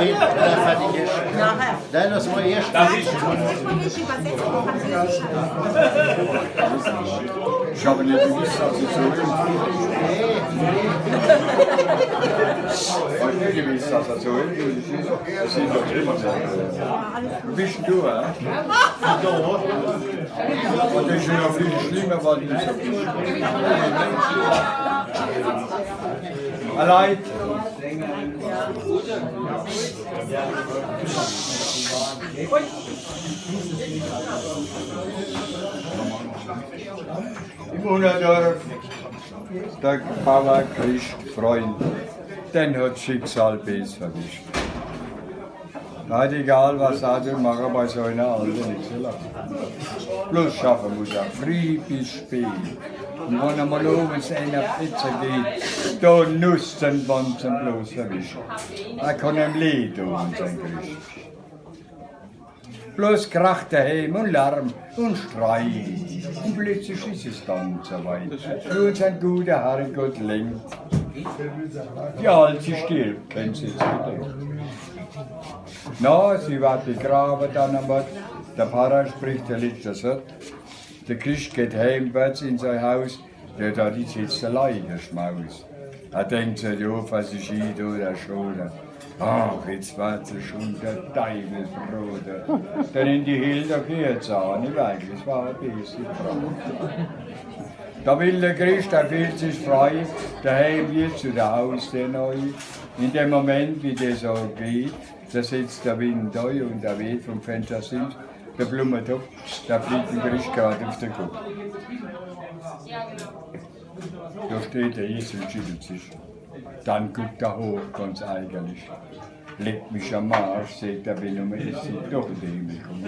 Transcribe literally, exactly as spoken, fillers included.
Wenn er fertig ist. Nein, das war erst. Ich übersetze auf Französisch. Ich habe nicht gewusst, dass es so ist. Ich habe nicht gewusst, dass es so ist. Das ist doch immer so. Bist du, hä? Und das ist ja viel schlimmer, weil du so bist. Allein. Im Unnerdorf, der Pfarrer Christ Freund, den hat Schicksal bees erwischt. Nein, egal was, also mache bei so einer Alten nichts so lang. Bloß schaffen muss er, früh bis spät. Und wenn er mal abends einer Pizza geht, da nusst er, wenn sie ihn bloß erwischen. Er kann ihm leid tun, sein Christ. Bloß Krach daheim und Lärm und Streit. Und plötzlich ist es dann so weit. Für unseren guten Herrgott lenkt. Die Alte stirbt, können Sie sich denken. Na, sie wird begraben dann am Ort. Der Pfarrer spricht der letzte Satz. Der Christ geht heimwärts in sein Haus. Der, da ist jetzt der Leichenschmaus. Er denkt sich, ja, was ist hier da, der Schoder? Ach, jetzt wird sich schon der Teufel broder. Denn in die Hilde geht es auch nicht weg, es war ein bisschen Brot. Da will der Christ, er fühlt sich frei, daheim geht zu der Haustür neu. In dem Moment, wie der so geht, da setzt der Wind ein und er weht vom Fenster hin, der Blumentopf, der fliegt dem Christ gerade auf den Kopf. Da steht der Jesus und schüttelt sich. Dann guckt er hoch, ganz ärgerlich. Leck mich am Arsch, sagt er, wenn du mir jetzt doch in den Himmel kommst.